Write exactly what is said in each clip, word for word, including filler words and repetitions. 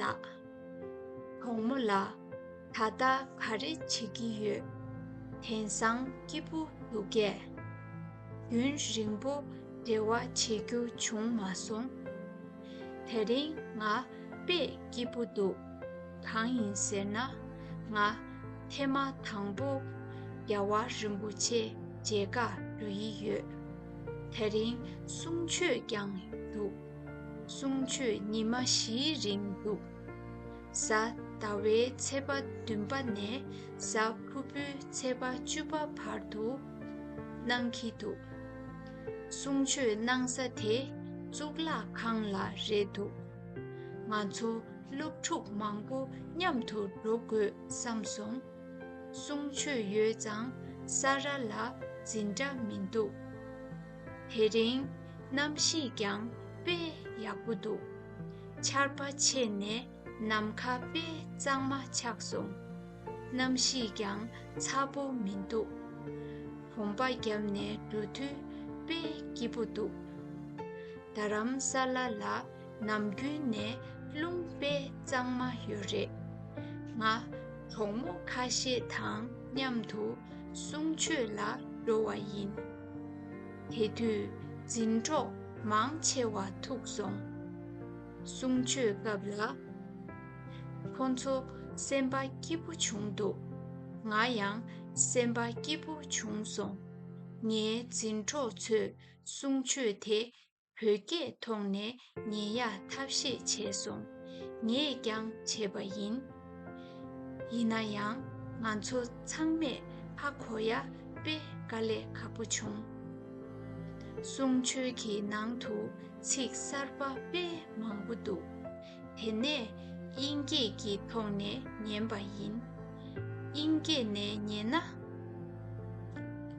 ལགས། གྲོགས་མོ་ལགས། ད་ལྟ་ག་རེ་བྱེད་ཀྱི་ཡོད། དེང་སང་སྐྱིད་པོ་འདུག་གས། རྒྱུན་རིང་པོ་འབྲེལ་བ་བྱེད་རྒྱུ་བྱུང་མ་སོང་། དེ་རིང་ང་དཔེ་སྐྱིད་པོ་འདུག་གང་ཡིན་ཟེར་ན། ང་ཐེངས་མ་དང་པོ་རྒྱལ་བ་རིན་པོ་ཆེ་མཇལ་ག་འགྲོ་ཡི་ཡོད། དེ་རིང་གསུང་ཆོས་ཀྱང་འདུག་གསུང་ཆོས་ཉི་མ་བཞིའི་རིང་འདུག་གཟའ་ཟླ་བའི་ཚེས་པ་བདུན་པ་ནས་གཟའ་ཕུར་བུའི་ཚེས་པ་བཅུ་པ་བར་དུ་གནང་གི་འདུག་གསུང་ཆོས་གནང་ས་དེ་གཙུག་ལག་ཁང་ལ་རེད་འདུག་ང་ཚོ་སློབ་ཕྲུག་མང་པོ་མཉམ་དུ་འགྲོ་དགོས་བསམ་སོང་། གསུང་ཆོས་ཡོད་ཙང་ས་ར་ལ་འཛིན་གྲྭ་མི་འདུག་དེ་རིང་གནམ་གཤིས་ཀྱང་དཔེ་ཡག་པོ་འདུག་ཆར་པ་ཆད་ནས་ནམ་མཁའ་དཔེ་གཙང་མ་ཆགས་སོང་། གནམ་གཤིས་ཀྱང་ཚ་པོ་མི་འདུག་གོམ་པ་བརྒྱབ་ནས་འགྲོ་དུས་དཔེ་སྐྱིད་པོ་འདུག་རྡ་རམ་ས་ལ་ལ་ནམ་རྒྱུན་ནས་རླུང་དཔེ་གཙང་མ་ཡོད་རེད། ང་གྲོགས་མོ་ཁ་ཤས་དང་མཉམ་དུ་གསུང་ཆོས་ལ་འགྲོ་བ་ཡིན། དེ་དུས་འཛིན་གྲོགས་མང་ཆེ་བ་ཐུག་སོང་། གསུང་ཆོས་སྐབས་ལ་ཁོ་ཚོ་སེམས་པ་སྐྱིད་པོ་བྱུང་འདུག་ང་ཡང་སེམས་པ་སྐྱིད་པོ་བྱུང་སོང་། ངའི་འཛིན་གྲོགས་ཚོས་གསུང་ཆོས་དེ་བོད་སྐད་ཐོག་ནས་ཉན་ཡག་ཐབས་ཤེས་བྱས་སོང་། ངས་ཀྱང་བྱས་པ་ཡིན། ཡིན་ན་ཡང་ང་ཚོ་ཚང་མས་ཧ་གོ་ཡ་དཔེ་དཀའ་ལས་ཁག་པོ་བྱུང་། གསུང་ཆོས་ཀྱི་ནང་དུ་ཚིག་གསར་པ་དཔེ་མང་པོ་འདུག་དེ་ནས་དབྱིན་སྐད་ཀྱི་ཐོག་ནས་ཉན་པ་ཡིན། དབྱིན་སྐད་ནས་ཉན་ན་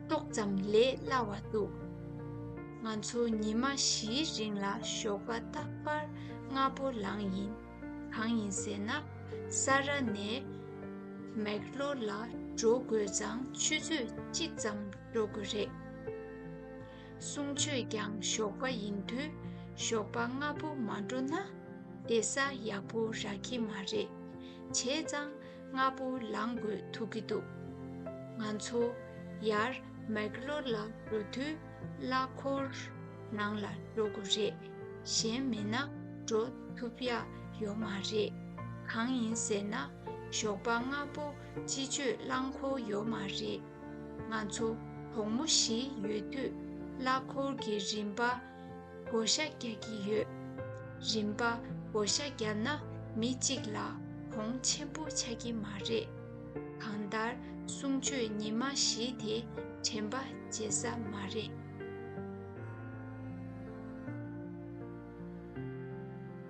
ཏོག་ཙམ་ལས་སླ་བ་འདུག་ང་ཚོ་ཉི་མ་བཞིའི་རིང་ལ་ཞོགས་པ་རྟག་པར་སྔ་པོ་ལངས་ཡིན། གང་ཡིན་ཟེར་ན། ས་ར་ནས་མེག་ལོར་ལ་འགྲོ་དགོས་ཙང་ཆུ་ཚོད་གཅིག་ཙམ་འགྲོ་དགོས་རེད། གསུང་ཆོས་ཀྱང་ཞོགས་པ་ཡིན་དུས་ཞོགས་པ་སྔ་པོ་མ་འགྲོ་ན་བསྡད་ས་ཡག་པོ་རག་གི་མ་རེད། བྱས་ཙང་སྔ་པོ་ལངས་དགོས་ཐུག་གི་འདུག་ང་ཚོ་ཡར་མེག་ལོར་ལ་འགྲོ་དུས་གླ་འཁོར་ནང་ལ་འགྲོ་དགོས་རེད། གཞན་མིན་ན་འགྲོ་ཐུབ་ཡག་ཡོད་མ་རེད། གང་ཡིན་ཟེར་ན་ཞོགས་པ་སྔ་པོ་སྤྱི་སྤྱོད་རླངས་འཁོར་ཡོད་མ་རེད། ང་ཚོ་གྲོགས་མོ་བཞི་ཡོད་དུས་གླ་འཁོར་གྱི་རིན་པ་བགོ་བཤའ་རྒྱག་གི་ཡོད། རིན་པ་བགོ་བཤའ་བརྒྱབ་ན་མི་གཅིག་ལ་གོང་ཆེན་པོ་ཆགས་ཀྱི་མ་རེད། གང་ལྟར་གསུང་ཆོས་ཉི་མ་བཞི་དེ་དྲན་པ་བརྗེད་ས་མ་རེད།